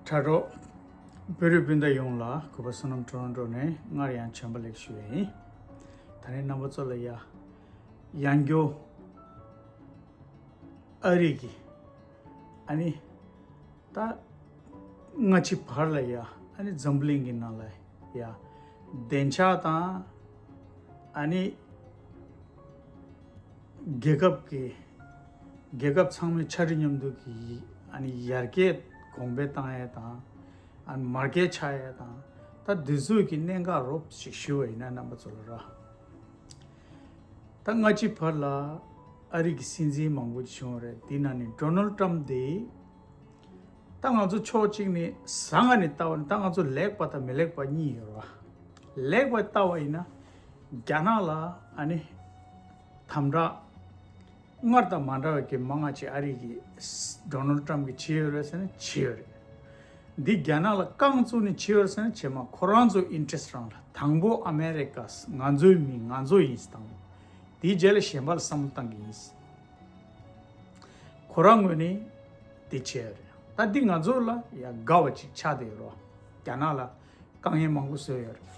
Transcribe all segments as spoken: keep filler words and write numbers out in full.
དྲ་གྲོགས་བོད་རིགས་སྤུན་ཟླ་ཡོངས་ལ་གུས་པ་བསོད་ནམས་ཊོ་རོན་ཊོ་ནས་སྔར་ཡང་བྱོན་པ་ལེགས་ཞུ་བ་ཡིན། ད་ནི་རྣམ་པ་ཚོ་ལ་ཡ་ཡང་སྐྱར་ཨ་རི་གི་ཨ་ནི་ད་སྔ་ཕྱི་བར་ལ་ཡ་ཨ་ནི་འཛམ་བུ་གླིང་གི་ནང་ལ་ཡ་བདེ་འཇགས་དང་ཨ་ནི་རྒྱལ་ཁབ་ཀྱི་རྒྱལ་ཁབ་ཚང་མའི་ཕྱར་གྲུ་མཉམ་འདེགས་ཀྱི་ཨ་ནི་ཡར་རྒྱས་གོང་འཕེལ་བཏང་ཡས་དང་ཨ་ནི་མར་རྒྱས་ཆགས་ཡས་དང་ད་འདི་ཚོ་གི་གནད་འགག་རོབ་ཅིག་ཞུ་བ་ཡིན་ན་རྣམ་པ་ཚོ་ལ་ར། ད་སྔ་ཕྱི་བར་ལ་ཨ་རི་གི་སྲིད་འཛིན་མང་པོ་ཅིག་བྱུང་བ་རེད། འདི་ནང་ནས་ཌོ་ནལ་ཊམ་འདི་ད་ང་ཚོ་ཕྱོགས་གཅིག་ནས་བཟང་ང་ནས་ལྟ་བ་ནི་ད་ང་ཚོ་ལེགས་པ་དང་མི་ལེགས་པ་གཉིས་ཡོད་རེད་བ། ལེགས་པ་ལྟ་བ་ཡིན་ན་རྒྱ་ནག་ལ་ཨ་ནི་དམ་དྲག་སྔར་དང་མ་འདྲ་བའི་གི་མང་ང་ཅིག་ཨ་རི་གི་ཌོ་ནལ་ཊམ་གི་བྱེད་ཡོད་རེད་ཟེར་ན་བྱེད་ཡོད་རེད། འདི་རྒྱ་ནག་ལ་རྐང་བཙུགས་ནས་བྱེད་ཡོད་རེད་ཟེར་ན་བྱེད་མ། ཁོ་རང་ཚོ་ཨིན་ཊེ་རེ་སི་རང་ལ་དང་པོ་ཨ་མེ་རི་ཀ་ང་ཚོའི་མི་ང་ཚོ་ཡིན་དང་པོ། དེའི་རྗེས་ལ་གཞན་པ་ལ་བསམ་བློ་བཏང་གི་ཡིན། ཁོ་རང་ངོས་ནས་དེ་བྱས་རེད། ད་འདི་ང་ཚོ་ལ་ཡ་དགའ་བ་ཅིག་ཆགས་བསྡད་ཡོད་རེད། རྒྱ་ནག་ལ་དཀའ་ངལ་མང་པོ་བཟོས་ཡོད་རེད།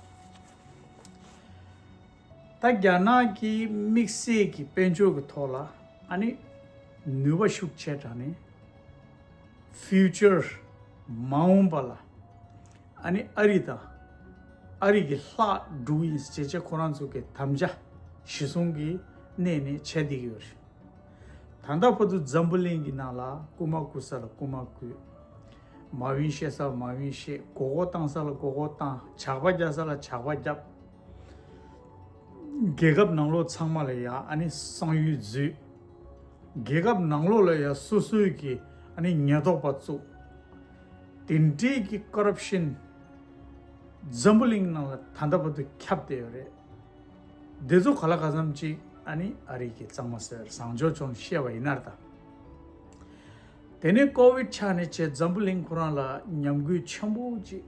ད་རྒྱ་ནག་གི་དམིགས་བསལ་གྱི་དཔལ་འབྱོར་གྱི་ཐོག་ལ་ཨ་ནི་ནུས་པ་ཤུགས་ཆེ་དྲགས་ནས་ཕིའུ་ཅར་མ་འོངས་པ་ལ་ཨ་ནི་ཨ་རི་དང་ཨ་རི་གི་ལྷག་འགྲོ་ཡིན་ཟེར་བྱས་ཁོ་རང་ཚོ་གི་དམ་བཅའ་གཞི་བཟུང་གི་གནས་ནས་བྱས་བསྡད་ཀྱི་ཡོད་རེད། ད་ལྟ་བར་དུ་འཛམ་བུ་གླིང་གི་ནང་ལ་རྐུ་མ་རྐུ་ས་ལ་རྐུ་མ་རྐུས། མ་བིན་བཤད་ས་ལ་མ་བིན་བཤད། མགོ་སྐོར་བཏང་ས་ལ་མགོ་སྐོར་བཏང་། ཇག་པ་རྒྱག་ས་ལ་ཇག་པ་རྒྱབ། རྒྱལ་ཁབ་ནང་ལོགས་ཚང་མ་ལ་ཡ་ཨ་ནི་གསང་ཡུལ་འཛུལ། རྒྱལ་ཁབ་ནང་ལོགས་ལ་ཡ་སོ་སོའི་གི་ཨ་ནི་ཉེན་རྟོག་པ་བཙུགས། དེ་འདྲའི་གི་ཀོ་རབ་ཤན་འཛམ་བུ་གླིང་ནང་ལ་ད་ལྟ་བར་དུ་ཁྱབ་བསྡད་ཡོད་རེད། འདི་ཚོ་ག་ལ་ག་ཙམ་ཅིག་ཨ་ནི་ཨ་རི་གི་གཙང་མ་ཟེར་བཟང་ཕྱོགས་ཕྱོགས་ནས་བཤད་པ་ཡིན་ན་ད། དེ་ནས་ཀོ་བིད་ཆགས་ནས་བྱས་འཛམ་བུ་གླིང་ཁོ་རང་ལ་ཉམས་རྒུད་ཆེན་པོ་ཅིག་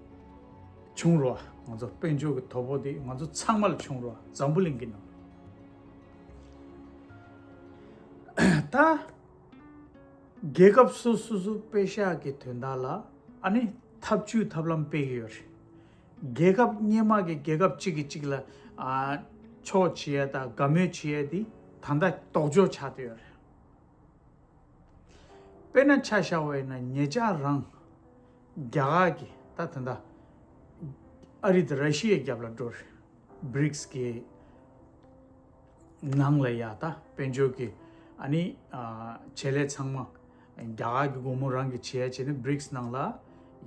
བྱུང་རོ། ང་ཚོ་དཔལ་འབྱོར་གྱི་དོ་ཕོག་དེ་ང་ཚོ་ཚང་མ་ལ་བྱུང་རོ། འཛམ་བུ་གླིང་གི་ནང་ད་རྒྱལ་ཁབ་སོ་སོ་སོ་པེ་ཤག་གི་དོན་དག་ལ་ཨ་ནི་ཐབས་བྱུས་ཐབས་ལམ་སྤེལ་གི་ཡོད་རེད། རྒྱལ་ཁབ་སྔོན་མ་གི་རྒྱལ་ཁབ་གཅིག་གིས་གཅིག་ལ་ཨ་ཕྱོགས་བྱེད་ཡ་དང་དགའ་མོས་བྱེད་ཡ་དེ་ད་ལྟ་ལྡོག་ཕྱོགས་ཆགས་བསྡད་ཡོད་རེད། དཔེར་ན་ཆ་བཞག་པ་ཡིན་ན་ཉེ་ཆར་རང་རྒྱ་གར་གྱི་ད་ད་ལྟ་ཨ་རི་དང་ར་ཤི་ཡའི་རྒྱབ་ལ་འགྲོ་རེད། བྷི་རིགས་ཀྱི་ནང་ལ་ཡ་ད་དཔལ་འབྱོར་གྱི་ཨ་ནི་ཨ་ཆེད་ལས་ཚང་མ་རྒྱ་གར་གྱི་སྒོར་མོ་རང་གིས་བྱེད་ཡ་བྱས་ནས་བྷི་རིགས་ནང་ལ་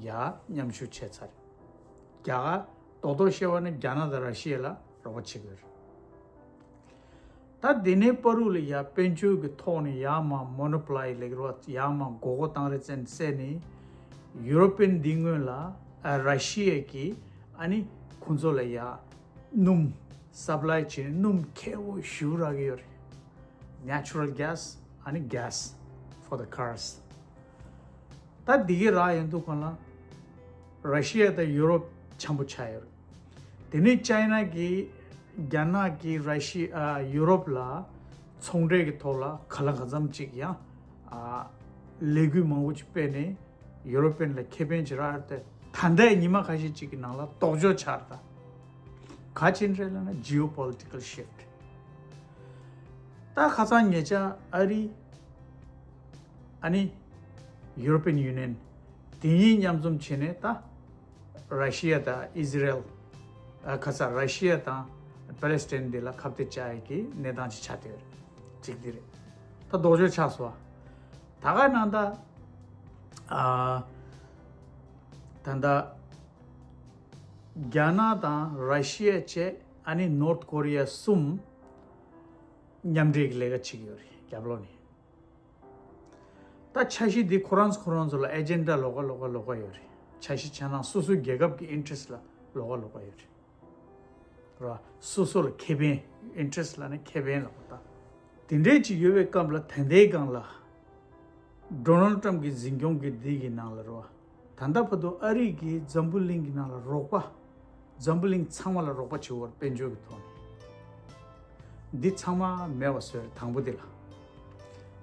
ཡ་མཉམ་ཞུགས་བྱས་ཚར། རྒྱ་གར་རྡོག་རྡོག་བཤད་པ་ན་རྒྱ་ནག་དང་ར་ཤི་ཡ་ལ་རོགས་པ་བྱེད་དགོས་རེད། ད་དེ་ནས་བར་དུ་ལ་ཡ་དཔལ་འབྱོར་གྱི་ཐོག་ནས་ཡར་མར་མོ་ནོ་པོ་ལའི་ལེགས་རོགས་ཡར་མར་མགོ་སྐོར་བཏང་རེས་བཙན་བསད་ནས་ཡུ་རོ་པན་འདི་སྔོན་ལ་ཨ་ར་ཤི་ཡ་གི་ཨ་ནི་ཁོང་ཚོ་ལ་ཡ་སྣུམ་སབ་ལའི་བྱས་ནས་སྣུམ་ཁེ་པོ་ཞེ་པོ་རག་གི་ཡོད་རེད། Natural gas ཨ་ནི་gas for the cars། ད་འདི་གི་རག་ཡོང་དུས་གོང་ལ་ར་ཤི་ཡ་དང་ཡུ་རོབ་འཆམ་པོ་ཆགས་ཡོད་རེད། དེ་ནས་ཅའི་ན་གིས་རྒྱ་ནག་གིས་ར་ཤི་ཨ་ཡུ་རོབ་ལ་ཚོང་འབྲེལ་གྱི་ཐོག་ལ་ག་ལ་ག་ཙམ་ཅིག་ཡང་ཨ་ལས་འགུལ་མང་པོ་ཅིག་སྤེལ་ནས་ཡུ་རོ་པན་ལ་ཁེ་ཕན་ཅིག་རག་ཡོད་རེད་དེ། ད་ལྟའི་ཉི་མ་ཁ་ཤས་ཅིག་གི་ནང་ལ་ལྡོག་ཕྱོགས་ཆགས་རེད་ད། ག་ཅི་འདྲ་ལབ་ན་geopolitical shift། ད་ཁ་སང་ཉེ་ཆར་ཨ་རི་ཨ་ནི་European Union དེ་གཉིས་མཉམ་འཛོམས་བྱས་ནས་ད་ར་ཤི་ཡ་དང་ཨི་ཟི་རེལ་ཨ་ཁ་ས་ར་ཤི་ཡ་དང་པ་ལེ་སི་ཐན་འདི་ལ་ཁ་གཏད་བཅག་ཡས་ཀྱི་གནས་སྟངས་ཅིག་ཆགས་བསྡད་ཡོད་རེད། གཅིག་འདི་རེད། ད་ལྡོག་ཕྱོགས་ཆགས་སོང་བ། ད་ག་ནང་ད་ཨ་ད་ད་རྒྱ་ནག་དང་ར་ཤི་ཡ་བཅས་ཨ་ནི་ནོར་ཐ་ཀོ་རི་ཡ་གསུམ་མཉམ་འབྲེལ་གྱི་ལས་ཀ་བྱེད་ཀྱི་ཡོད་རེད་རྒྱབ་ལོགས་ནས། ད་འཆར་གཞི་འདི་ཁོ་རང་ཚོ་ཁོ་རང་ཚོ་ལ་ཨེ་ཇེན་ཌ་ལོགས་ཀ་ལོགས་ཀ་ལོགས་ཀ་ཡོད་རེད། འཆར་གཞི་ཆ་ནང་སོ་སོའི་རྒྱལ་ཁབ་ཀྱི་ཨིན་ཊི་རེ་སི་ལ་ལོགས་ཀ་ལོགས་ཀ་ཡོད་རེད། ར་སོ་སོ་ལ་ཁེ་ཕན་ཨིན་ཊི་རེ་སི་ལབ་ན་ཁེ་ཕན་ལབ་པ་ད། དེ་འདྲའི་ཅིག་ཡོད་པའི་སྐབས་ལ་ད་ལྟའི་སྒང་ལ་ཌོ་ནལ་ཊམ་གྱི་འཛིན་སྐྱོང་གི་འདི་གི་ནང་ལ་ར་ད་ལྟ་བར་དུ་ཨ་རི་གིས་འཛམ་བུ་གླིང་གི་ནང་ལ་རོགས་པ། འཛམ་བུ་གླིང་ཚང་མ་ལ་རོགས་པ་བྱེད་འོར་དཔལ་འབྱོར་གྱི་ཐོག་ནས། འདི་ཚང་མ་མེད་པ་བཟོས་རེད་དང་པོ་དེ་ལ།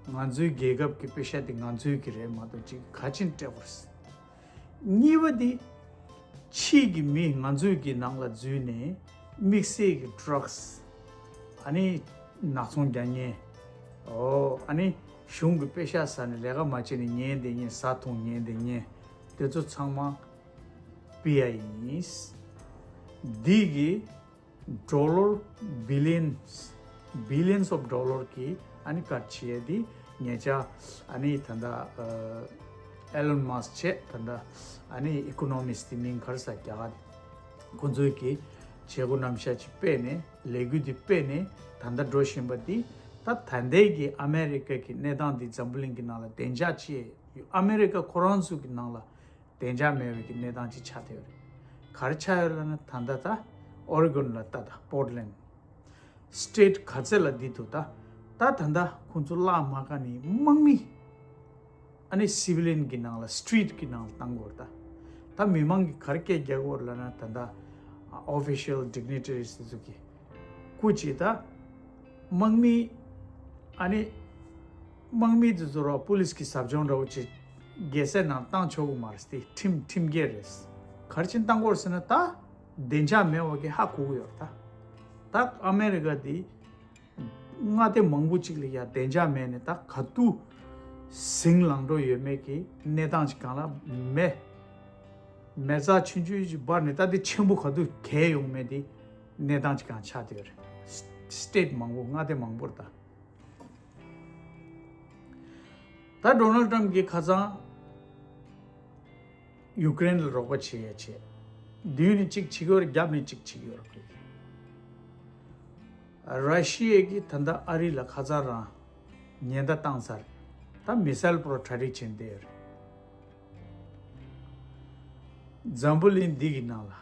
ང་ཚོའི་རྒྱལ་ཁབ་ཀྱི་པེ་ཤ་དེ་ང་ཚོའི་གི་རེད་མ་གཏོགས་ཅིག་ག་ཅིན་སྤྲད་པ་རེད། གཉིས་པ་དེ་ཕྱིའི་གི་མི་ང་ཚོའི་གི་ནང་ལ་འཛུལ་ནས་དམིགས་བསལ་གྱི་ཌྲག་སི། ཨ་ནི་ནག་ཚོང་རྒྱག་མཁན། ཨོ་ཨ་ནི་གཞུང་གི་པེ་ཤག་ཟ་ནས་ལས་ཀ་མ་བྱས་ནས་ཉལ་བསྡད་མཁན། ཟ་འཐུང་ཉལ་བསྡད་མཁན་དེ་ཚོ་ཚང་མ་སྤེལ་ཡ་ཡིན། འདི་གི་ཌོ་ལར་བི་ལི་ཡན། བི་ལི་ཡན་ཨོཕ་ཌོ་ལར་གི་ཨ་ནི་ཀཊ་བྱེད་ཡ་དེ་ཉེ་ཆར་ཨ་ནི་ད་ལྟ་ཨེ་ལོན་མཱ་སི་ཀི་བྱས། ད་ལྟ་ཨ་ནི་ཨི་ཀོ་ནོ་མི་སི་ཊི་དེ་མིང་ག་རེ་ཟེར་རྒྱ་གར་དེ། ཁོང་ཚོའི་གི་བྱེད་སྒོ་རྣམ་གཞག་ཅིག་སྤེལ་ནས། ལས་འགུལ་འདི་སྤེལ་ནས་ད་ལྟ་འགྲོ་བཞིན་པ་འདི། ད་ད་ལྟའི་གི་ཨ་མེ་རི་ཀ་གི་གནས་སྟངས་འདི་འཛམ་བུ་གླིང་གི་ནང་ལ་བདེ་འཇགས་ཅིག་ཨ་མེ་རི་ཀ་ཁོ་རང་ཚོ་གི་ནང་ལ་བདེ་འཇགས་མེད་པའི་གི་གནས་སྟངས་ཅིག་ཆགས་བསྡད་ཡོད་རེད། ག་རེ་ཆགས་ཡོད་ལབ་ན། ད་ལྟ་ད་ཨོ་རི་གོན་ལ་ལྟ། ད་པོར་ཊི་ལེན་ཌི། སི་ཊེ་ཊི་ག་ཚད་ལ་འདི་འདུག་ད་ད་ད་ལྟ་ཁོང་ཚོ་བརླག་མ་དཀའ་ནི་དམག་མི། ཨ་ནི་སི་བི་ལི་ཡན་གྱི་ནང་ལ། སི་ཊི་རི་ཊི་གི་ནང་ལ་བཏང་དགོས་རེད་ད། ད་མི་མང་གིས་ག་རེ་སྐད་རྒྱག་གི་ཡོད་རེད་ལབ་ན། ད་ལྟ་ཨོ་ཕི་ཤལ་ཌིག་ནི་ཊ་རིས་དེ་ཚོ་གིས་སྐུ་མཁྱེན། ད་དམག་མི། ཨ་ནི་དམག་མི་དེ་ཚོ་རོ་པུ་ལི་སི་གི་ཟབ་སྦྱོང་འདྲ་བོ་ཅིག་རྒྱལ་སའི་ནང་བཏང་ཆོག་གི་མ་རེད་དེ། ཁྲིམས་ཁྲིམས་འགལ་རེད། ག་རེ་བྱས་ནས་བཏང་དགོས་རེད་ཟེར་ན། ད་བདེ་འཇགས་མེད་པ་གི་ཧ་གོ་གི་ཡོད་རེད་ད། ད་ཨ་མེ་རི་ཀ་དེ་མངའ་སྡེ་མང་པོ་ཅིག་ལ་ཡ་བདེ་འཇགས་མེད་ནས། ད་ག་དུས་ཟིང་ལངས་འགྲོ་ཡོད་མེད་ཀྱི་གནས་སྟངས་ཅིག་སྒང་ལ་མེ། མེ་བཙའ་ཆུང་ཆུང་ཅིག་འབར་ནས། ད་དེ་ཆེན་པོ་ག་དུས་གས་ཡོང་མེད་དེ་གནས་སྟངས་ཅིག་སྒང་ཆགས་བསྡད་ཡོད་རེད། སི་ཊེ་ཊི་མང་པོ། མངའ་སྡེ་མང་པོར་ད། ད་ཌོ་ནལ་ཌི་ཊམ་གྱིས་ཁ་སང་ཡུ་ཀེ་རེན་ལ་རོགས་པ་བྱེད་ཡ་བྱས། མདུན་ནས་གཅིག་བྱེད་ཀྱི་ཡོད་རེད། རྒྱབ་ནས་གཅིག་བྱེད་ཀྱི་ཡོད་རེད། ར་ཤི་ཡ་གིས་ད་ལྟ་ཨ་རི་ལ་ཁ་སང་རང་ཉེན་བརྡ་བཏང་ཚར། ད་མི་སེལ་པོ་ར་གྲ་སྒྲིག་བྱས་བསྡད་ཡོད་རེད། འཛམ་བུ་གླིང་འདི་གི་ནང་ལ།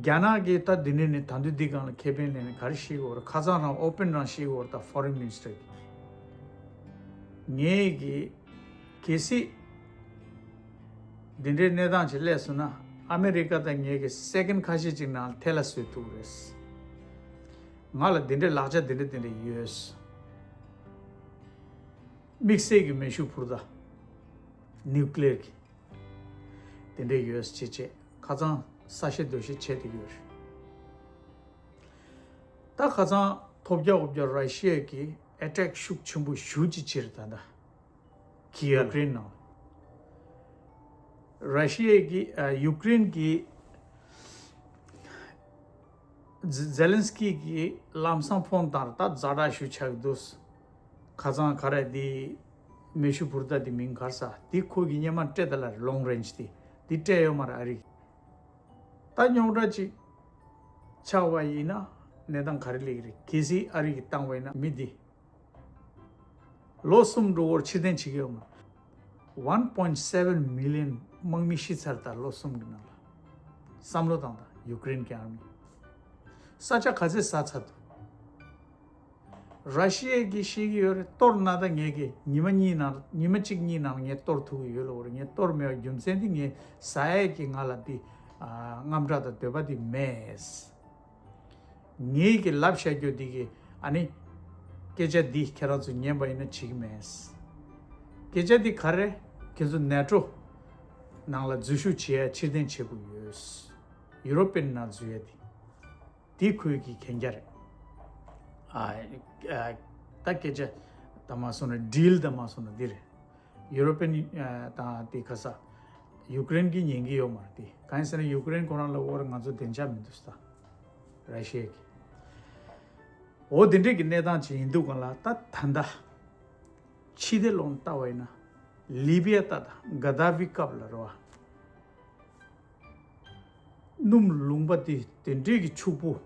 རྒྱ་ནག་གིས་ད་འདི་ནས་ནི་ད་དུང་འདི་སྒང་ལ་ཁེ་ཕན་ལེན་ནས་ག་རེ་བཤད་ཀྱི་ཡོད་རེད། ཁ་སང་རང་ཨོ་པན་རང་བཤད་ཀྱི་ཡོད་རེད། ད་ཕོ་རེན་མི་ནི་སི་ཊར་གིས། ངས་གི་གལ་སྲིད་འདི་འདྲའི་གནས་སྟངས་ཅིག་སླེབས་སོང་ན། ཨ་མེ་རི་ཀ་དང་ངས་གི་སེ་ཀེན་ཁ་ཤས་ཅིག་ནང་ལ་ཐལ་ལ་བཟོ་ཐུབ་ཀྱི་རེད། ང་ལ་འདི་འདྲའི་ལག་ཆ་འདི་འདྲ་འདི་འདྲ་ཡོད། དམིགས་བསལ་གྱི་མེ་ཤུགས་འཕུར་མདའ། ནིའུ་ཀི་ལི་ཡར་གྱི། དེ་འདྲ་ཡོད་ཅེས་བྱས། ཁ་སང་ས་བཤད་རྡོ་བཤད་བྱས་བསྡད་ཡོད་རེད། ད་ཁ་སང་ཐོབ་རྒྱག་འོབ་རྒྱག་ར་ཤི་ཡ་གིས་ཨེ་ཊེག་ཤུགས་ཆེན་པོ་ཞེ་པོ་ཅིག་བྱས་རེད། ད་ལྟ་གི་ཡུཀ་རེན་ནང་། ར་ཤི་ཡ་གིས་ཨ་ཡུཀ་རེན་གྱི་ཛེ་ཛེ་ལན་སི་ཀི་གིས་ལམ་སང་ཕོན་བཏང་རེད། ད་ཛ་དྲག་ཞེ་པོ་ཆགས་ཀྱི་འདུག་ཁ་སང་ག་རེ་དེ་མེ་ཤུགས་འཕུར་མདའ་དེ་མིང་ག་རེ་ཟེར། དེ་ཁོ་གིས་སྔོན་མ་སྤྲད་ད་ལ་རེད། ལོང་རེན་ཇི་དེ། དེ་སྤྲད་ཡོད་མ་རེད་ཨ་རི། ད་རྙོག་དྲ་ཅིག་ཆགས་པ་ཡིན་ན་གནས་སྟངས་ག་རེ་སླེབས་ཀྱི་རེད། གལ་སྲིད་ཨ་རི་གིས་བཏང་བ་ཡིན་ན། མི་དེ་ལོ་གསུམ་འགྲོ་བར་ཕྱིར་འཐེན་བྱེད་ཀྱི་ཡོད་མ་རེད། One point seven million དམག་མི་ཤི་ཚར། ད་ལོ་གསུམ་གྱི་ནང་ལ། བསམ་བློ་བཏང་དང་། ཡུཀ་རེན་གྱི་ཨར་མི། ས་ཆ་ག་ཚད་ཟ་ཚར་འདུག་ར་ཤི་ཡ་གིས་བཤད་ཀྱི་ཡོད་རེད། གཏོར་ན་ད་ངས་ཀྱི་ཉི་མ་གཉིས་ནང་། ཉི་མ་གཅིག་གཉིས་ནང་ངས་གཏོར་ཐུབ་ཀྱི་ཡོད་ལབ་རེད། ངས་གཏོར་མེད་པའི་རྒྱུ་མཚན་དེ། ངས་ཟ་ཡས་ཀྱི་ང་ལ་དེ་ཨ་དངངས་སྐྲག་དང་འདོད་པ་དེ་མེད། ངས་ཀྱི་ལབ་བཤད་རྒྱུ་དེ་གི་ཨ་ནི་སྐད་ཆ་འདི་ཁྱེད་རང་ཚོས་ཉན་པ་ཡིན་ན་བྱེད་ཀྱི་མེད། སྐད་ཆ་འདི་ག་རེ། ཁྱེད་ཚོ་ནེ་ཊོ་ནང་ལ་འཛུལ་ཞུགས་བྱེད་ཡ་ཕྱིར་འཐེན་བྱེད་དགོས་ཡོད། ཡུ་རོ་པན་ནང་འཛུལ་ཡ་དེ། དེ་ཁོས་ཀྱི་གན་རྒྱ་རེད། ཨ་ཨ་ད་སྐད་ཆ་ད་མ་སོང་ན། ཌིལ་ད་མ་སོང་ན་འདི་རེད། ཡུ་རོ་པན་ཨ་དང་དེ་ག་ས། ཡུཀ་རེན་གྱིས་ཉན་གྱི་ཡོད་མ་རེད་དེ། གང་ཡིན་ཟེར་ན་ཡུཀ་རེན་ཁོ་རང་ལ་འོ་རེད། ང་ཚོ་བདེ་འཇགས་མི་འདུག་ཟེར། ར་ཤི་ཡ་གིས། འོ་དེ་འདྲས་ཀྱི་གནས་སྟངས་ཅིག་ཡིན་དུས་སྒང་ལ། ད་ད་ལྟ་ཕྱི་བལྟས་ལོག་ནས་བལྟ་བ་ཡིན་ན། ལི་བི་ཡ་ལྟ་དང་། ག་དཱ་ཕི་སྐབས་ལ་རེད་བ། སྣུམ་ལུང་པ་དེ་དེ་འདྲས་ཀྱི་ཕྱུག་པོ།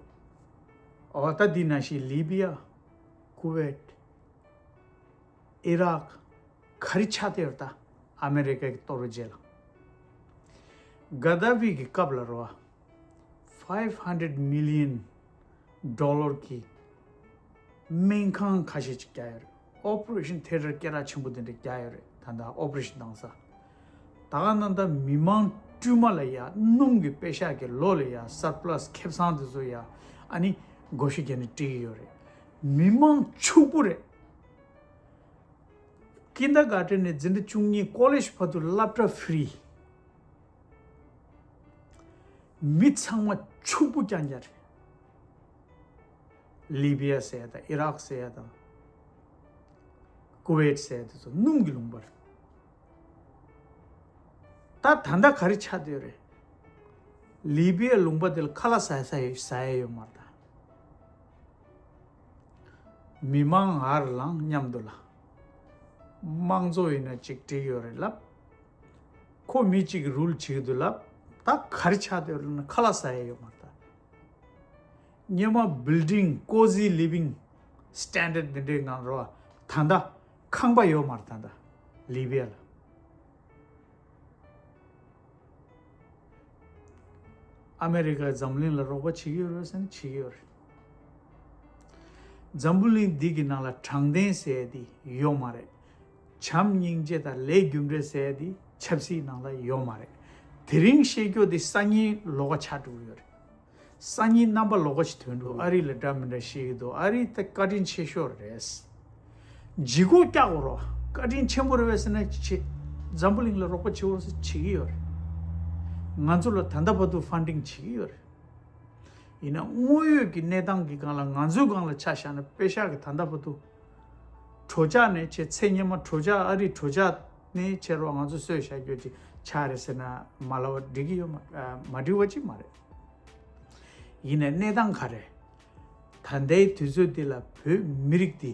འོ་ད་འདི་ནང་བཞིན་ལི་བི་ཡ། ཀུ་ཝེད། ཨི་རག་ག་རེ་ཆགས་བསྡད་ཡོད་རེད། ད་ཨ་མེ་རི་ཀ་གིས་གཏོར་བའི་རྗེས་ལ། ག་དཱ་ཕི་གི་སྐབས་ལ་རེད་བ། Five hundred million dollar གི་སྨན་ཁང་ཁ་ཤས་ཅིག་བརྒྱབ་ཡོད་རེད། ཨོ་པ་རེ་ཤན་ཐེ་ཊར་སྐད་གྲགས་ཆེན་པོ་དེ་འདྲ་བརྒྱབ་ཡོད་རེད། ད་ལྟ་ཨོ་པ་རེ་ཤན་བཏང་ས། ད་ག་ནང་ད་མི་མང་དཀྱུས་མ་ལ་ཡ་སྣུམ་གྱི་པེ་ཤག་གི་ལོ་ལ་ཡ་སར་པ་ལ་སི་ཁེ་བཟང་དེ་ཚོ་ཡ་ཨ་ནི་བགོ་བཤའ་བརྒྱབ་ནས་སྤྲད་ཀྱི་ཡོད་རེད། མི་མང་ཕྱུག་པོ་རེད། ཀིན་ཌར་གྷར་ཊན་ནས་འཛིན་གྲྭ་བཅུ་གཉིས། ཀོ་ལེཇ་བར་དུ་སློབ་གྲྭ་ཧྥི་རི། མི་ཚང་མ་ཕྱུག་པོ་རྐྱང་རྐྱང་རེད། ལི་བི་ཡ་ཟེར་ཡ་དང་ཨི་རག་ཟེར་ཡ་དང་ཀུ་ཝེད་ཟེར་ཡ་དེ་ཚོ་སྣུམ་གྱི་ལུང་པ་རེད། ད་ད་ལྟ་ག་རེ་ཆགས་བསྡད་ཡོད་རེད། ལི་བི་ཡའི་ལུང་པ་དེ་ལ་ཁ་ལག་ཟ་ས་ཡོད་ཟ་ཡ་ཡོད་མ་རེད་ད། མི་མང་ངར་ལངས་མཉམ་དུ་ལ། དམངས་གཙོ་ཡིན་ན་ཅིག་འགྲིག་ཡོད་རེད་ལབ། ཁོ་མི་གཅིག་གིས་རུལ་བྱེད་ཀྱི་འདུག་ལབ། ད་ག་རེ་ཆགས་བསྡད་ཡོད་རེད་ན་ཁ་ལག་ཟ་ཡ་ཡོད་མ་རེད་ད། སྔོན་མ་building cozy living standard འདི་འདྲའི་ངང་རོ། ད་ལྟ་ཁང་པ་ཡོད་མ་རེད་ད་ལྟ་ལི་བི་ཡ་ལ། ཨ་མེ་རི་ཀས་འཛམ་གླིང་ལ་རོགས་པ་བྱེད་ཀྱི་ཡོད་རེད་ཟེར་ན་བྱེད་ཀྱི་ཡོད་རེད། འཛམ་བུ་གླིང་འདི་གི་ནང་ལ་དྲང་བདེན་ཟེར་ཡ་འདི་ཡོད་མ་རེད། བྱམས་སྙིང་རྗེ་དང་ལས་རྒྱུ་འབྲས་ཟེར་ཡ་འདི་ཆབ་སྲིད་ནང་ལ་ཡོད་མ་རེད། དེ་རིང་བཤད་རྒྱུ་འདི་སང་ཉིན་ལོགས་ཀ་ཆགས་འགྲོ་གི་ཡོད་རེད། སང་ཉིན་རྣམ་པ་ལོགས་ཀ་ཞིག་ཐོན་འགྲོ། ཨ་རི་ལ་འདྲ་མི་འདྲ་བཤད་ཀྱི་འདུག་ཨ་རི་ད་བཀའ་དྲིན་ཆེ་ཤོས་རེད། ལྗིད་ཁོག་བཀྱག་དགོས་རོགས། བཀའ་དྲིན་ཆེན་པོ་རེད་པས་ཟེར་ན་ཆེ། འཛམ་བུ་གླིང་ལ་རོགས་པ་བྱེད་དགོས་ཟེར་བྱེད་ཀྱི་ཡོད་རེད། ང་ཚོ་ལ་ད་ལྟ་བར་དུ་ཕན་ཌིང་བྱེད་ཀྱི་ཡོད་རེད། ཡིན་ན་དངོས་ཡོད་ཀྱི་གནས་སྟངས་ཀྱི་སྒང་ལ་ང་ཚོའི་སྒང་ལ་ཆ་བཞག་ན་པེ་ཤག་གི་ད་ལྟ་བར་དུ་གྲོས་འཆར་ནས་ཆེ། ཚེ་སྔོན་མ་གྲོས་འཆར་ཨ་རིའི་གྲོས་འཆར་ནས་ཆེ་རོགས་ང་ཚོ་གསོས་བཞག་རྒྱུ་ཅིག་ཆགས་རེད་ཟེར་ན་མ་ལབ་པ་འགྲིག་གི་ཡོད་མ་མ་འགྲིག་པ་ཅིག་མ་རེད། ཡིན་ནའི་གནས་སྟངས་ག་རེ། ད་ལྟའི་དུས་ཚོད་འདི་ལ་བོད་མི་རིགས་འདི་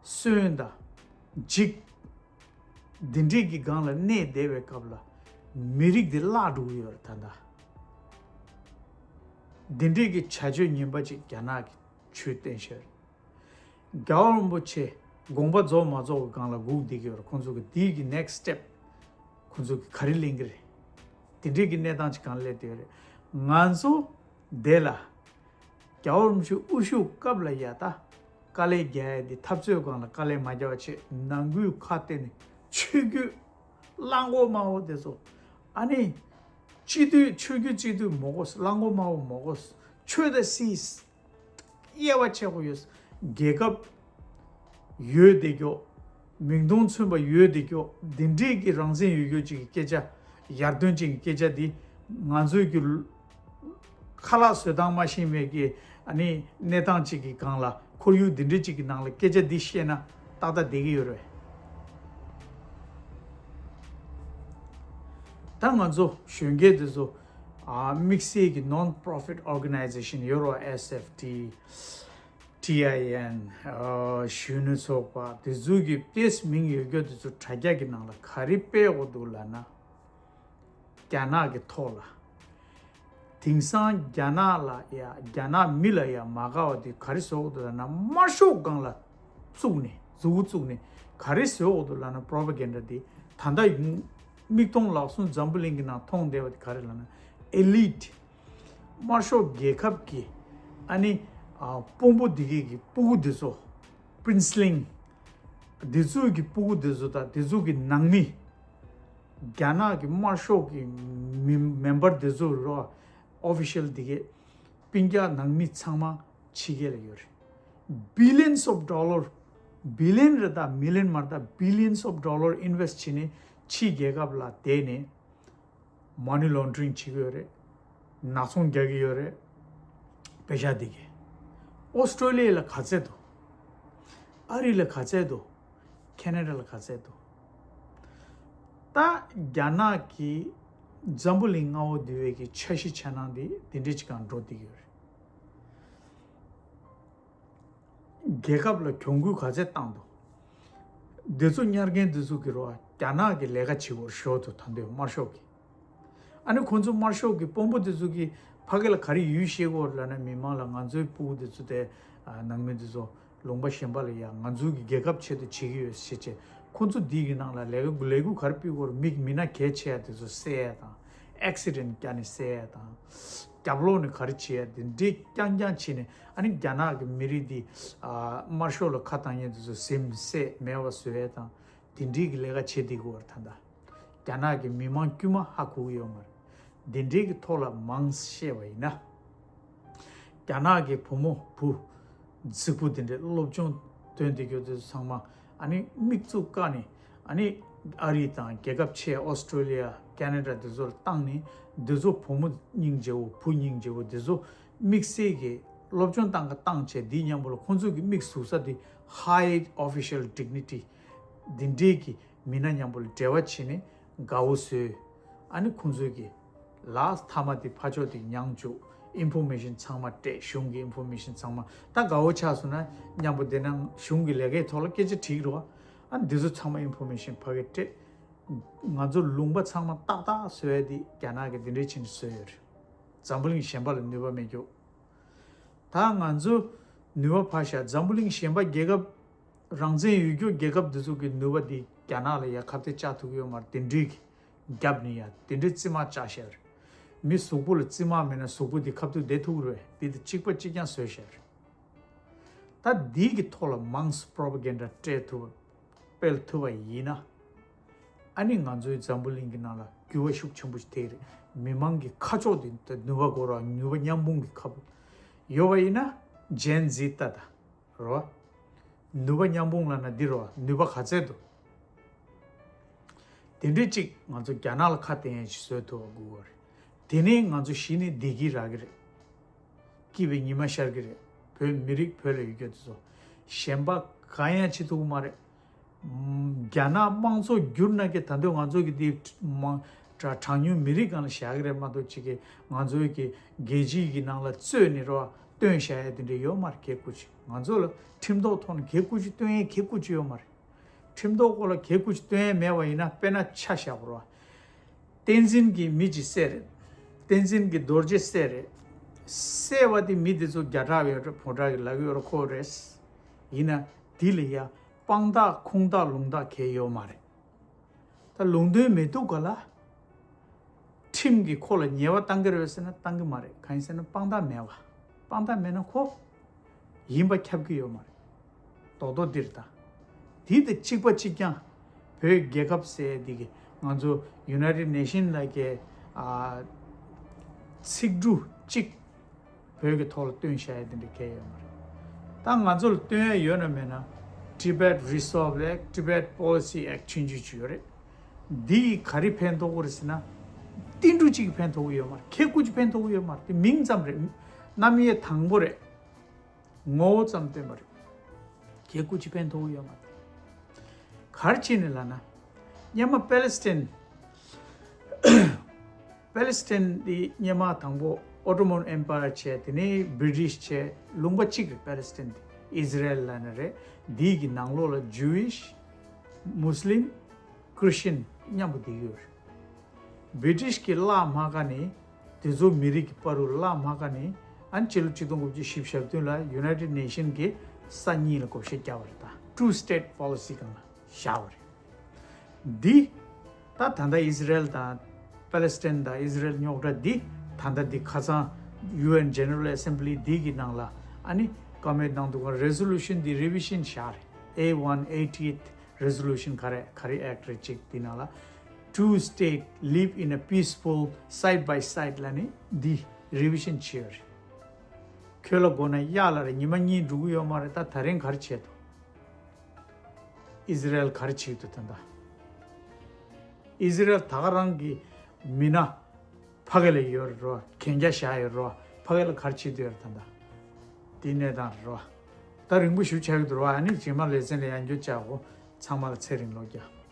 གསོན་དང་འཇིགས། འདི་འདྲས་ཀྱི་སྒང་ལ་གནས་བསྡད་པའི་སྐབས་ལ་མི་རིགས་འདི་བརླག་འགྲོ་གི་ཡོད་རེད་ད་ལྟ། འདི་འདྲས་ཀྱི་བྱ་སྤྱོད་ངན་པ་ཅིག་རྒྱ་ནག་གིས་བྱས་བསྟན་བཞག་རེད། རྒྱལ་བ་རིན་པོ་ཆེ་དགོངས་པ་རྫོགས་མ་རྫོགས་ཀྱི་སྒང་ལ་སྒུག་བསྡད་ཀྱི་ཡོད་རེད། ཁོང་ཚོ་གི་འདི་གི་next step ཁོང་ཚོ་གི་ག་རེ་ལེན་གི་རེད། དེ་འདྲས་ཀྱི་གནས་སྟངས་ཅིག་གང་སླེབས་བསྡད་ཡོད་རེད། ང་ཚོ་འདི་ལ་རྒྱལ་བ་རིན་པོ་ཆེ་དབུ་བཞུགས་སྐབས་ལ་ཡ་ད་དཀའ་ལས་རྒྱག་ཡ་འདི་འཐབ་རྩོད་སྒང་ལ་དཀའ་ལས་མ་རྒྱག་པ་བྱས་ནང་ཁུལ་ཁ་གཏད་ནས་ཆོས་བརྒྱུད་གླང་གོག་དམར་པོ་དེ་ཚོ་ཨ་ནི་སྤྱི་འཐུས་ཆོས་བརྒྱུད་སྤྱི་འཐུས་མོ་གོ་གླང་གོག་དམར་པོ་མོ་གོ་ཆོས་དང་སྲིད། དབྱེ་བ་ཕྱེ་དགོས་ཡོད། རྒྱལ་ཁབ་ཡོད་བསྡད་རྒྱུ། མིང་དོན་མཚུངས་པ་ཡོད་བསྡད་རྒྱུ། འདི་འདྲས་ཀྱི་རང་བཙན་ཡོད་རྒྱུ་ཅིག་གི་སྐད་ཆ། ཡར་ཐོན་ཅིག་གི་སྐད་ཆ་འདི་ང་ཚོའི་གི་ཁ་ལག་བཟོ་སྟངས་མ་ཤེས་མེད་ཀྱི་ཨ་ནི་གནས་སྟངས་ཅིག་གི་སྒང་ལ་ཁོར་ཡུག་འདི་འདྲས་ཅིག་གི་ནང་ལ་སྐད་ཆ་འདི་བཤད་ན་ཏག་ཏག་བསྡད་ཀྱི་ཡོད་རེད། ད་ང་ཚོ་གཞོན་སྐྱེས་འདི་ཚོ་ཨ་དམིགས་བསལ་གྱི་non-profit organization ཡོད་རོ། S F T T I N ཨ་གཞོན་ནུ་ཚོགས་པ་དེ་ཚོ་གི་དཔེ་མིང་ཡོད་རྒྱུ་དེ་ཚོ་དྲ་རྒྱ་གི་ནང་ལ་ག་རེ་སྤེལ་དགོས་འདུག་ལབ་ན། རྒྱ་ནག་གི་ཐོག་ལ་དེང་སང་རྒྱ་ནག་ལ་ཡ་རྒྱ་ནག་མི་ལ་ཡ་མ་དགའ་བ་དེ་ག་རེ་བཟོ་དགོས་འདུག་ལབ་ན། དམར་ཤོག་སྒང་ལ་བཙུགས་ནས་མཛུབ་གུ་བཙུགས་ནས་ག་རེ་བཟོ་དགོས་འདུག་ལབ་ན། propaganda དེ་ད་ལྟ་མིག་མཐོང་ལག་ཟུང་འཛམ་བུ་གླིང་གི་ནང་མཐོང་བསྡད་པ་དེ་ག་རེ་ལབ་ན། elite དམར་ཤོག་རྒྱལ་ཁབ་ཀྱི་ཨ་ནི་ཨ་དཔོན་པོ་འདི་གས་ཀྱི་སྤུ་གུ་འདི་ཚོ། པྲིན་སི་ལིང་འདི་ཚོ་གི་སྤུ་གུ་འདི་ཚོ་དང་འདི་ཚོ་གི་ནང་མི། རྒྱ་ནག་གི་དམར་ཤོག་གི་མི་མེམ་བར་འདི་ཚོ་རོ། ཨོ་ཕི་ཤལ་འདི་གས་སྤུན་ཀྱག་ནང་མི་ཚང་མ་ཕྱི་རྒྱལ་ལ་ཡོད་རེད། billions of dollar billion རེད་ད། million མ་རེད་ད། billions of dollar invest བྱས་ནས་ཕྱིའི་རྒྱལ་ཁབ་ལ་བསྡད་ནས། money laundering བྱེད་ཀྱི་ཡོད་རེད། ནག་ཚོང་རྒྱག་གི་ཡོད་རེད། པེ་ཤ་འདི་གས། ཨོ་སི་ཀྲོ་ལི་ཡ་ལ་ག་ཚད་འདུག་ཨ་རི་ལ་ག་ཚད་འདུག་ཁེ་ན་ཌ་ལ་ག་ཚད་འདུག་ད་རྒྱ་ནག་གིས་འཛམ་བུ་གླིང་མངའ་འོག་འདི་བའི་གི་འཆར་གཞི་འཆར་སྣང་འདི་འདི་འདྲ་ཅིག་གང་འགྲོ་བསྡད་ཀྱི་ཡོད་རེད། རྒྱལ་ཁབ་ལ་གྱོང་གུན་ག་ཚད་བཏང་འདུག་འདི་ཚོ་ཉར་མཁན་འདི་ཚོ་གི་རོ། རྒྱ་ནག་གི་ལས་ཀ་བྱེད་དགོས་ཞོར་དུ་ད་འདོད་དམར་ཤོག་གི། ཨ་ནི་ཁོང་ཚོ་དམར་ཤོག་གི་དཔོན་པོ་འདི་ཚོ་གི་ཕ་གི་ལ་ག་རེ་ཡུལ་ཤེས་དགོས་ལབ་ན། མི་མང་ལ་ང་ཚོའི་སྤུ་གུ་འདི་ཚོ་དེ་ནང་མི་འདི་ཚོ་ལུང་པ་གཞན་པ་ལ་ཡ་ང་ཚོའི་གི་རྒྱལ་ཁབ་ཆེད་དུ་བྱེད་ཀྱི་ཡོད་ཟེར་བྱས། ཁོང་ཚོ་འདི་གི་ནང་ལ་ལས་ཀ་ལས་འགུལ་ག་རེ་སྤེལ་དགོས་རེད། མི་མི་སྣ་གལ་ཆེ་ཡ་འདི་ཚོ་བསད་ཡ་དང་། accident བརྒྱབ་ནས་བསད་ཡ་དང་། རྒྱབ་ལོགས་ནས་ག་རེ་བྱེད་ཡ་དེ་འདྲའི་རྐྱང་རྐྱང་བྱས་ནས། ཨ་ནི་རྒྱ་ནག་གི་མི་རིགས་འདི་ཨ་དམར་ཤོག་ལ་ཁ་བཏང་མཁན་དེ་ཚོ་ཟིན་བསད་མེད་པ་བཟོ་ཡ་དང་། དེ་འདྲའི་གི་ལས་ཀ་བྱེད་བསྡད་ཀྱི་ཡོད་རེད་ད་ལྟ། རྒྱ་ནག་གི་མི་མང་དཀྱུས་མ་ཧ་གོ་གི་ཡོད་མ་རེད། དེ་འདྲའི་གི་ཐོག་ལ་མང་བཤད་པ་ཡིན་ན། རྒྱ་ནག་གི་བུ་མོ་བུ་རྫིག་པོ་དེ་འདྲའི་སློབ་སྦྱོང་ཐོན་བསྡད་ཀྱི་ཡོད་དེ་ཚོ་ཚང་མ། ཨ་ནི་མིག་བཙུགས་བཀག་ནས། ཨ་ནི་ཨ་རི་དང་རྒྱལ་ཁབ་ཆེ་ཨོ་སི་ཀྲོ་ལི་ཡ། ཀེ་ན་ཌ་འདི་ཚོ་ལ་བཏང་ནས། འདི་ཚོ་བུ་མོ་སྙིང་རྗེ་བོ་བུ་སྙིང་རྗེ་བོ་འདི་ཚོ་དམིགས་བསལ་གྱི་སློབ་སྦྱོང་བཏང་ག་བཏང་བྱས། འདིའི་མཉམ་པོ་ལ་ཁོང་ཚོ་གི་མིག་ཟུག་ས་དེ་high official dignity འདི་འདྲའི་གི་མི་སྣ་མཉམ་པོ་ལ་འབྲེལ་བ་བྱས་ནས་དགའ་བོ་བཟོས། ཨ་ནི་ཁོང་ཚོའི་གི་ལ་མཐའ་མ་དེ་ཕ་ཕྱོགས་དེ་མྱངས་བཅུག་ཨིན་ཕོ་མེ་ཤིན་ཚང་མ་སྤྲད། གཞུང་གི་ཨིན་ཕོ་མེ་ཤིན་ཚང་མ། ད་དགའ་བོ་ཆགས་སོང་ན་མཉམ་པོ་དེ་ནང་གཞུང་གི་ལས་ཀའི་ཐོག་ལ་སྐད་ཆ་དྲིས་རོགས། ཨ་འདི་ཚོ་ཚང་མ་ཨིན་ཕོ་མེ་ཤིན་ཕ་གིར་སྤྲད། ང་ཚོ་ལུང་པ་ཚང་མ་ཏག་ཏག་བཟོ་ཡ་དེ་རྒྱ་ནག་གིས་འདི་འདྲའི་ཕྱིན་བཟོས་ཡོད་རེད། འཛམ་བུ་གླིང་གཞན་པ་ལ་ནུས་པ་མེད་རྒྱུ། ད་ང་ཚོ་ནུས་པ་ཕར་བཞག་འཛམ་བུ་གླིང་གཞན་པ་རྒྱལ་ཁབ། རང་བཙན་ཡོད་རྒྱུ་རྒྱལ་ཁབ་འདི་ཚོ་གི་ནུས་པ་འདི་རྒྱ་ནག་ལ་ཡ་ཁ་གཏད་བཅག་ཐུབ་ཀྱི་ཡོད་མ་རེད། དེ་འདྲའི་གི་རྒྱབ་ནས་ཡ་དེ་འདྲའི་རྩིས་མ་བཅག་ཤར། མི་གཟུགས་པོ་ལ་རྩིས་མ་མེད་ན་གཟུགས་པོ་འདི་ཁ་ཐུག་བསྡད་ཐུབ་ཀྱི་རེད། འདི་དང་གཅིག་པ་གཅིག་རྐྱང་བཟོས་ཤར། ད་འདི་གི་ཐོག་ལ་མང་སུ་པོ་རོ་པ་གན་ཌ་སྤྲད་ཐུབ་པ། སྤེལ་ཐུབ་པ་ཡིན་ན། ཨ་ནི་ང་ཚོའི་འཛམ་བུ་གླིང་གི་ནང་ལ་འགྱུར་བ་ཤུགས་ཆེན་པོ་ཞིག་ཐེབས་རེད། མི་མང་གི་ཁ་ཕྱོགས་དེ་ནུས་པ་སྒོ་ར་ནུས་པ་མཉམ་སྤུངས་ཀྱི་ཁ་ཡོད་པ་ཡིན་ན། ཇེན་ཛི་ལྟ་ད་རོ། ནུས་པ་མཉམ་སྤུངས་ལབ་ན་འདི་རོ། ནུས་པ་ག་ཚད་འདུག་དེ་འདྲའི་གཅིག་ང་ཚོ་རྒྱ་ནག་ལ་ཁ་གཏད་ཡས་ཞིག་བཟོས་ཐུབ་པ་དགོས་པ་རེད། དེ་ནས་ང་ཚོ་གཞི་ནས་བདེ་སྐྱིད་རག་གི་རེད། སྐྱིད་པའི་ཉི་མ་ཤར་གི་རེད། བོད་མི་རིགས་བོད་ལ་ཡོད་རྒྱུ་དེ་ཚོ་གཞན་པ་གང་ཡང་བྱེད་ཐུབ་ཀྱི་མ་རེད། ཨམ། རྒྱ་ནག་དམངས་གཙོ་བསྒྱུར་ན་གི་ད་འདོད་ང་ཚོ་གི་དེ་མ་གྲ་གྲངས་ཉུང་མི་རིགས་སྒང་ལ་བཞག་གི་རེད་མ་གཏོགས། ཅིག་གི་ང་ཚོའི་གི་རྒྱལ་སྤྱིའི་གི་ནང་ལ་རྩོད་ནས་རོ་སྟོན་བཞག་ཡ་དེ་འདྲ་ཡོད་མ་རེད། གལ་ཀུ་ཅི་ང་ཚོ་ལ་ཁྲིམས་ཐོག་ཐོག་ནས་གལ་ཀུ་ཅི་སྟོན་ཡ་གལ་ཀུ་ཅི་ཡོད་མ་རེད། ཁྲིམས་ཐོག་སྐོར་ལ་གལ་ཀུ་ཅི་སྟོན་ཡ་མེད་པ་ཡིན་ན། དཔེར་ན་ཆ་བཞག་པ་རོ། བསྟན་འཛིན་གྱི་མི་གཅིག་བསད་རེད། བསྟན་འཛིན་གྱི་རྡོ་རྗེ་བསད་རེད། བསད་པ་དེ་མི་དེ་ཚོ་བརྒྱ་ཕྲག་ཡོད་རེད། ཕོ་བྲང་གི་ལག་ཡོད་རེད། ཁོ་རེད། ཡིན་ན་དེ་ལ་ཡ་དཔང་རྟགས་ཁུངས་དག་ལུང་དག་གལ་ཡོད་མ་རེད། ད་ལུང་དོན་མེད་དུས་ག་ལ་ཁྲིམས་ཀྱིས་ཁོ་ལ་ཉེས་པ་བཏང་གི་རེད་ཟེར་ན་བཏང་གི་མ་རེད། གང་ཡིན་ཟེར་ན་དཔང་རྟགས་མེད་པ། དཔང་རྟགས་མེད་ན་ཁོ་ཡིན་པ་ཁྱབ་ཀྱི་ཡོད་མ་རེད། རྡོག་རྡོག་འདིར་ད། དེ་དང་གཅིག་པ་གཅིག་རྐྱང་བོད་རྒྱལ་ཁབ་ཟེར་འདི་གི་ང་ཚོ་United Nation ལ་གི་ཨ་ཚིག་འབྲུ་གཅིག་བོད་ཀྱི་ཐོག་ལ་བཏོན་བཞག་ཡ་དེ་འདྲ་གལ་ཡོད་མ་རེད། ད་ང་ཚོ་ལ་བཏོན་ཡ་ཡོད་ན་མེད་ན། Tibet Resolve Act, Tibet Policy Act ཆུང་ཆུང་ཅིག་ཡོད་རེད། འདི་གིས་ག་རེ་ཕན་ཐོགས་ཀྱི་རེད་ཟེར་ན། ཏིལ་འབྲུ་གཅིག་གིས་ཕན་ཐོགས་ཀྱི་ཡོད་མ་རེད། ཁལ་ཀུ་ཅིག་ཕན་ཐོགས་ཀྱི་ཡོད་མ་རེད། དེ་མིང་ཙམ་རེད། རྣམ་དབྱེ་དང་པོ་རེད། ངོ་བོ་ཙམ་སྟོན་པ་རེད། ཁལ་ཀུ་ཅིག་ཕན་ཐོགས་ཀྱི་ཡོད་མ་རེད། ག་རེ་བྱས་ནས་ལབ་ན། སྔོན་མ་པེ་ལེ་སི་ཐན། པེ་ལེ་སི་ཐན་འདི་སྔོན་མ་དང་པོ་Ottoman Empire བྱས། དེ་ནས་བྷི་རི་ཊིཤ་བྱས། ལུང་པ་གཅིག་རེད། པེ་ལེ་སི་ཐན་འདི་ཨི་ཟི་རེལ་ལབ་ན་རེད། འདི་གི་ནང་ལོགས་ལ་ཇུ་ཝིཤ། མུ་སི་ལིམ། ཁྲི་སི་ཊན་མཉམ་པོ་བསྡད་ཡོད་རེད། བྷི་རི་ཊིཤ་གིས་གླགས་མ་བཀག་ནས། དེ་ཚོ་མི་རིགས་ཀྱི་བར་དུ་གླགས་མ་བཀག་ནས། ཨ་ནི་ཕྱི་ལོ་ཆིག་སྟོང་དགུ་བརྒྱ་བཞི་བཅུ་ཞེ་བདུན་ལ་United Nation གིས་ས་གཉིས་ལ་བགོ་བཤའ་བརྒྱབ་པ་རེད། ད་Two State Policy སྒང་ལ་བཞག་པ་རེད། འདི་ད་ད་ལྟ་ཨི་ཟི་རེལ་དང་པེ་ལེ་སི་ཐན་དང་ཨི་ཟི་རེལ་རྙོག་དྲ་འདི་ད་ལྟ་འདི་ཁ་སང་ཡུ་ཨེན་ཇེ་ནེ་རལ་ཨེ་སེམ་བྷི་ལི་འདི་གི་ནང་ལ་ཨ་ནི་ཀོ་མེན་ཊི་གནང་འདུག་ག་རེ་ཟོ་ལུ་ཤན་འདི་རི་བི་ཤན་བཞག་རེད། ཨེ་ཝན་ཨེ་ཊི་ཨེཊ་རེ་ཟོ་ལུ་ཤན་ག་རེ་ག་རེ་ཨེཀ་ཊི་རེད། གཅིག་འདི་ནང་ལ། Two state live in a peaceful side by side ལབ་ནས་འདི་རི་བི་ཤན་བྱས་ཡོད་རེད། ཁྱོད་ལ་དགོས་ན་གཡག་ལ་རེད། ཉི་མ་གཉིས་འགྲོ་གི་ཡོད་མ་རེད། ད་ད་རིང་ག་རེ་བྱས་འདུག་ཨི་ཟི་རེལ་ག་རེ་བྱེད་ཀྱི་འདུག་ད་ལྟ་ཨི་ཟི་རེལ་ད་ག་རང་གི་མི་སྣ་ཕ་གི་ལ་ཡོད་རེད་རོ། གན་རྒྱ་བཞག་ཡོད་རོ། ཕ་གི་ལ་ག་རེ་བྱེད་འདོད་ཡོད་རེད་ད་ལྟ། དེ་གནས་སྟངས་རེད་རོ། ད་རིང་པོ་ཞིག་ཆགས་ཀྱི་འདུག་རོ། ཨ་ནི་རྗེས་མ་ལེ་ཚན་ལ་ཡང་བསྐྱར་བཅར་གོ། ཚང་མ་ལ་ཚེ་རིང་ལོ་བརྒྱ།